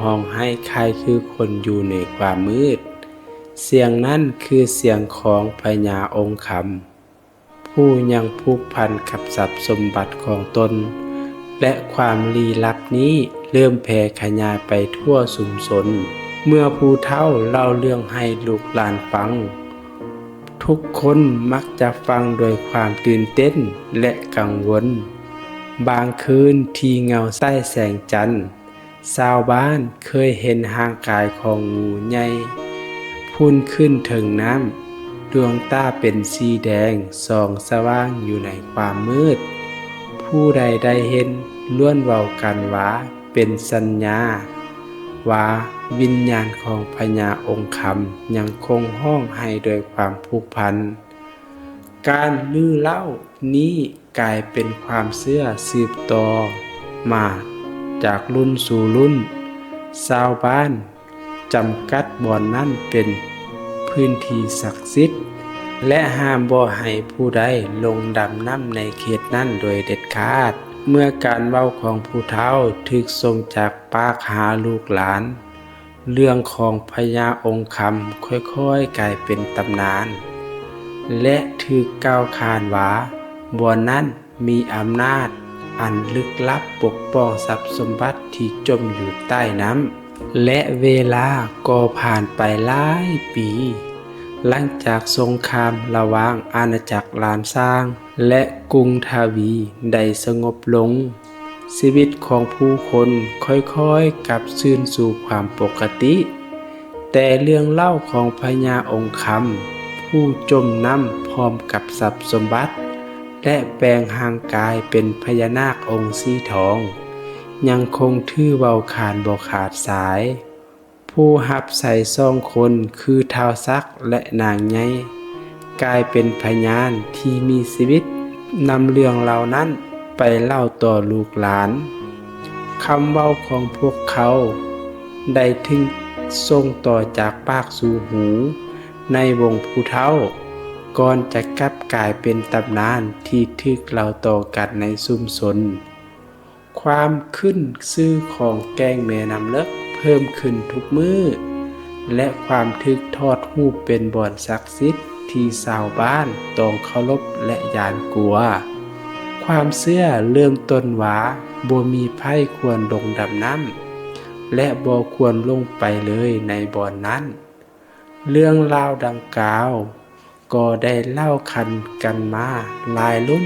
ຮ້ອງໄຫ້ຄ້າຍຄືຄົນຢູ່ໃນຄວາມມືດ. ສຽງນັ້ນຄືສຽງຂອງພະຍາອົງຄຳ ຜູ້ຍັງຜູກພັນກັບຊັບສົມບັດຂອງຕົນ ແລະ ຄວາມລີ້ລັບນີ້ເລີ່ມແຜ່ຂະຫຍາຍໄປທົ່ວຊຸມຊົນ. ເມື່ອຜູ້ເຖົ້າເລົ່າເລື່ອງໃຫ້ລູກຫຼານຟັງ, ທຸກຄົນມັກຈະຟັງດ້ວຍຄວາມຕື່ນເຕັ້ນ ແລະ ກັງວົນ. ບາງຄືນທີ່ເງົາໃຕ້ແສງຈັນ, ຊາວບ້ານເຄີຍເຫັນຮ່າງກາຍຂອງງູໃຫຍ່ພຸ້ນຂຶ້ນເທິງນ້ຳ, ດວງຕາເປັນສີແດງສ່ອງສະຫວ່າງຢູ່ໃນຄວາມມືດ. ຜູ້ໃດໄດ້ເຫັນລ້ວນເວົ້າກັນວ່າເປັນສັນຍາວ່າວິນຍານຂອງພະຍາອົງຄຳຍັງຄົງຮ້ອງໄຫ້ດ້ວຍຄວາມຜູກພັນ. ການລືເລົ່ານີ້ກາຍເປັນຄວາມເຊື່ອສືບຕໍ່ມາຈາກລຸ້ນສູ່ລຸ້ນ. ຊາວບ້ານຈຳກັດບ່ອນນັ້ນເປັນພື້ນທີ່ສັກສິດ ແລະ ຫ້າມບໍ່ໃຫ້ຜູ້ໃດລົງດຳນ້ຳໃນເຂດນັ້ນໂດຍເດັດຂາດ. ເມື່ອການເວົ້າຂອງຜູ້ເຖົ້າຖືກສົ່ງຈາກປາກຫາລູກຫຼານ, ເລື່ອງຂອງພະຍາອົງຄຳຄ່ອຍໆກາຍເປັນຕຳນານ ແລະ ຖືກກ່າວຂານວ່າບ່ອນນັ້ນມີອຳນາດອັນລຶກລັບປົກປ້ອງຊັບສົມບັດທີ່ຈົມຢູ່ໃຕ້ນ້ຳ. ແລະ ເວລາກໍຜ່ານໄປຫຼາຍປີ, ຫຼັງຈາກສົງຄາມລະຫວ່າງອານາຈັກຫຼານຊ້າງ ແລະ ກຸງທະວີໄດ້ສະຫງົບລົງ, ຊີວິດຂອງຜູ້ຄົນຄ່ອຍໆກັບຄືນສູ່ຄວາມປົກກະຕິ. ແຕ່ເລື່ອງເລົ່າຂອງພະຍາອົງຄຳ ຜູ້ຈົມນ້ຳພ້ອມກັບຊັບສົມບັດ ແລະ ແປງຮ່າງກາຍເປັນພະຍານາກອົງສີທອງ ຍັງຄົງຖືເວົ້າຂານບໍ່ຂາດສາຍ. ຜູ້ຮັບໃຊ້ສອງຄົນຄືທ້າວສັກ ແລະ ນາງໃຫຍ່ ກາຍເປັນພະຍານທີ່ມີຊີວິດນຳເລື່ອງເລົ່ານັ້ນໄປເລົ່າຕໍ່ລູກຫຼານ. ຄຳເວົ້າຂອງພວກເຂົາໄດ້ຖືກສົ່ງຕໍ່ຈາກປາກສູ່ຫູໃນວົງຜູ້ເຖົ້າ ກ່ອນຈະກັບກາຍເປັນຕຳນານທີ່ຖືກເລົ່າຕໍ່ກັນໃນຊຸມຊົນ. ຄວາມຂຶ້ນຊື່ຂອງແກ້ງແມ່ນ້ຳເລິກເພີ່ມຂຶ້ນທຸກມື້ ແລະ ຄວາມຖືກທອດຮູບເປັນບ່ອນສັກສິດທີ່ຊາວບ້ານຕ້ອງເຄົາລົບ ແລະ ຢ້ານກົວ. ຄວາມເຊື່ອເລີ່ມຕົ້ນວ່າບໍ່ມີໃຜຄວນລົງດຳນ້ຳ ແລະ ບໍ່ຄວນລົງໄປເລີຍໃນບ່ອນນັ້ນ. ເລື່ອງລາວດັ່ງກ່າວກໍໄດ້ເລົ່າຂານກັນມາຫຼາຍລຸ້ນ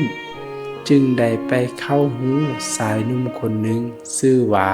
ຈຶ່ງໄດ້ໄປເຂົ້າຫູຊາຍໜຸ່ມຄົນໜຶ່ງຊື່ວ່າ